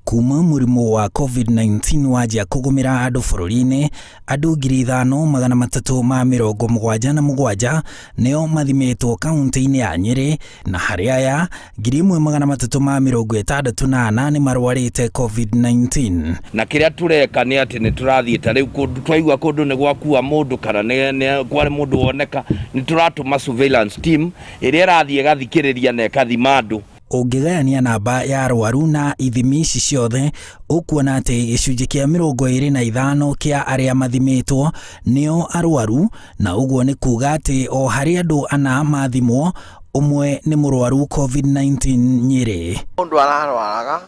Kuma mũrimũ wa COVID-19 wanjia kũgũmĩra andũ bũrũri-inĩ, andũ 5377 nĩo mathimĩtwo kaunti-inĩ ya Nyĩrĩ, na harĩ aya, 1364 nĩ marwarĩte COVID-19. Na kĩrĩa tũreka nĩ atĩ nĩ tũrathiĩ ta rĩu kũndũ twaigua kũndũ nĩ gwakua mũndũ kana nĩ kwarĩ mũndũ woneka, nĩ tũratũma surveillance team ĩrĩa ĩrathiĩ ĩgathikĩrĩria na ĩkathima andũ. Ũngĩgayania namba ya arwaru na ithimi ici ciothe, ũkuona atĩ gĩcunjĩ kĩa 25 kĩa arĩa mathimĩtwo nĩo arwaru, na ũguo nĩ kuuga atĩ o harĩ andũ ana mathimwo, ũmwe nĩ mũrwaru COVID-19 Nyĩrĩ. Mũndũ ararwaraga,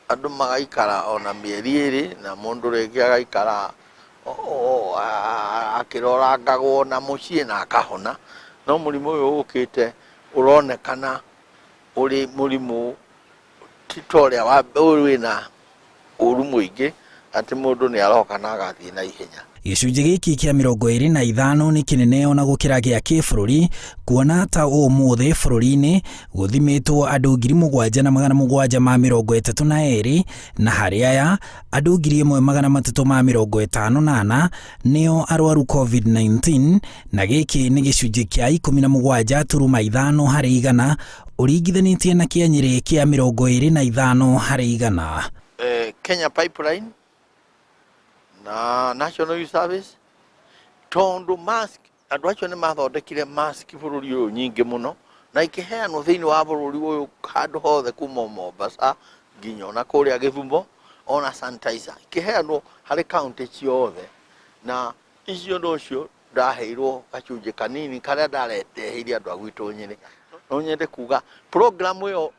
andũ magaikara ona mĩeri ĩrĩ, na mũndũ rĩngĩ agaikara akĩrorangagwo na mũciĩ na akahona. No mũrimũ ũyũ ũkĩte ũronekana ũrĩ mũrimũ ti ta ũrĩa wĩna ũru mũingĩ atĩ mũndũ nĩ aroka na agathiĩ na ihenya. Gĩcunjĩ gĩkĩ kĩa 25 nĩ kĩnene ona gũkĩra gĩa kĩbũrũri, kuona ta ũmũthĩ bũrũri-inĩ gũthimĩtwo andũ 7732, na harĩ aya andũ 1354 nĩo arwaru COVID-19, na gĩkĩ nĩ gĩcunjĩ kĩa 17.5 harĩ igana ũringithanĩtie na kĩa Nyĩrĩ kĩa 25 harĩ igana. Kenya Pipeline na National Youth Service, tondũ mask andũ acio nĩ mathondekire mask bũrũri ũyũ nyingĩ mũno na ikĩheanwo thĩinĩ wa bũrũri ũyũ handũ hothe kuma Mombasa nginya ona kũrĩa Gĩthumo, ona sanitizer ikĩheanwo harĩ kaunti ciothe, na icio ũndũ ũcio ndaheirwo gacunjĩ kanini karĩa ndareteheire andũ a gwitũ Nyĩrĩ. No nyende kuga program ĩyo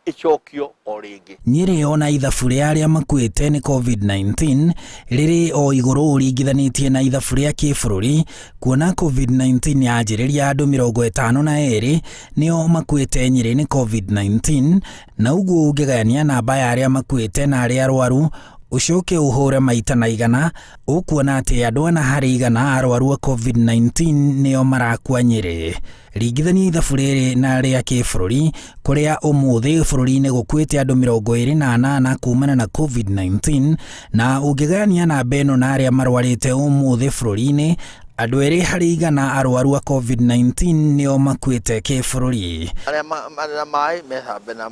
ĩcokio o rĩngĩ. Nyĩrĩ ona ithabu rĩa arĩa makuĩte nĩ COVID-19 rĩrĩ o igũrũ ũringithanĩtie na ithabu rĩa kĩbũrũri, kuona COVID-19 yanjĩrĩria andũ 52 nĩo makuĩte Nyĩrĩ nĩ COVID-19, na ũguo ũngĩgayania namba ya arĩa makuĩte na arĩa arwaru ũcoke ũhũre maita na igana, ũkuona atĩ andũ ana harĩ igana arwaru a COVID-19 nĩo marakua Nyĩrĩ. Ringithania ithabu rĩrĩ na rĩa kĩbũrũri, kũrĩa ũmũthĩ bũrũri-inĩ gũkuĩte andũ 28 kumana na COVID-19, na ũngĩgayania namba ĩno na arĩa marwarĩte ũmũthĩ bũrũri-inĩ, andũ 2 harĩ igana arwaru a COVID-19 nĩo makuĩte kĩbũrũri. Arĩa marĩ na maĩ methambe na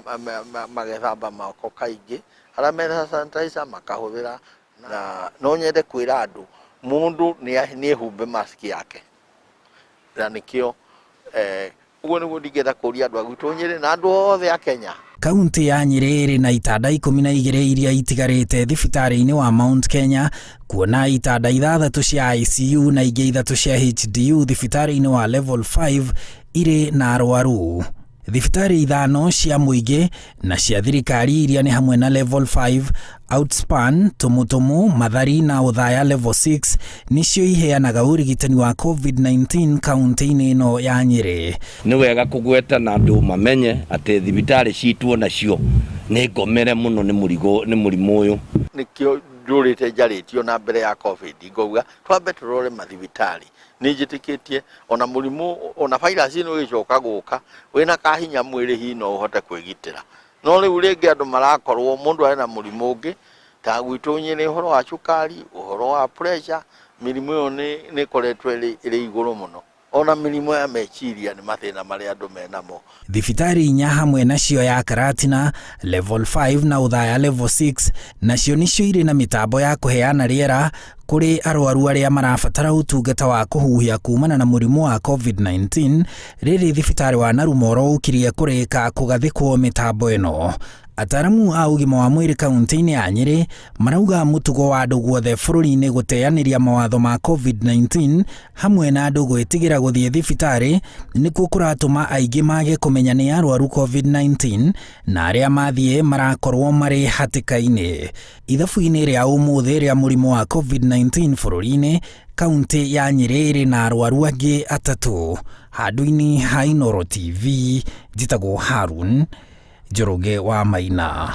magethamba moko kaingĩ, arĩa mena sanitizer makahũthĩra, na no nyende kwĩra andũ mũndũ nĩ ehumbe mask yake, na nĩkĩo ũguo nĩguo ndingĩenda kũria andũ a gwitũ Nyĩrĩ na andũ othe a Kenya. Kaunti ya Nyĩrĩ ĩrĩ na itanda 12 iria itigarĩte thibitarĩ-inĩ wa Mount Kenya, kuona itanda 6 cia ICU na ingĩ 3 cia HDU thibitarĩ-inĩ wa Level 5 irĩ na arwaru. Thibitarĩ 5 cia mũingĩ na cia thirikari iria nĩ hamwe na Level 5, Outspan, Tumutumu, Mathari na Othaya Level 6 nĩcio iheanaga ũrigitani wa COVID-19 kaunti-inĩ ĩno ya Nyĩrĩ. Nĩ wega kũgweta na andũ mamenye atĩ thibitarĩ citũ onacio nĩ ngomere mũno nĩ mũrigo, nĩ mũrimũ ũyũ. Nĩkĩo njũrĩte njarĩtio na mbere ya COVID ngauga twambe tũrore mathibitarĩ. Nĩ njĩtĩkĩtie ona mũrimũ ona virus ĩno ĩgĩcoka gũka wĩna kahinya mwĩrĩ hihi no ũhote kwĩgitĩra. No rĩu rĩngĩ andũ marakorwo mũndũ arĩ na mũrimũ ũngĩ ta gwitũ Nyĩrĩ, ũhoro wa cukari, ũhoro wa pressure, mĩrimũ ĩyo nĩ ĩkoretwo ĩrĩ igũrũ mũno. Ona mĩrimũ ya meciria nĩ mathĩna marĩa andũ menamo. Thibitarĩ 4 hamwe nacio ya Karatina Level 5 na Othaya Level 6 nacio nĩcio irĩ na mĩtambo ya kũheana rĩera kũrĩ arwaru arĩa marabatara ũtungata wa kũhuhia kumana na mũrimũ wa COVID-19, rĩrĩ thibitarĩ wa Narumoro ũkirie kũrĩka kũgathĩkwo mĩtambo ĩno. Ataramu a ũgima wa mwĩrĩ kaunti-inĩ ya Nyĩrĩ marauga mũtugo wa andũ guothe bũrũri-inĩ gũteanĩria mawatho ma COVID-19 hamwe na andũ gwĩtigĩra gũthiĩ thibitarĩ nĩkuo kũratũma aingĩ mage kũmenya nĩ arwaru COVID-19, na arĩa mathiĩ marakorwo marĩ hatĩka-inĩ. Ithabu-inĩ rĩa ũmũthĩ rĩa mũrimũ wa COVID-19 bũrũri-inĩ, kaunti ya Nyĩrĩ ĩrĩ na arwaru angĩ 3. Handũ-inĩ ha Inooro TV, njĩtagwo Harun Njoroge wa Maina.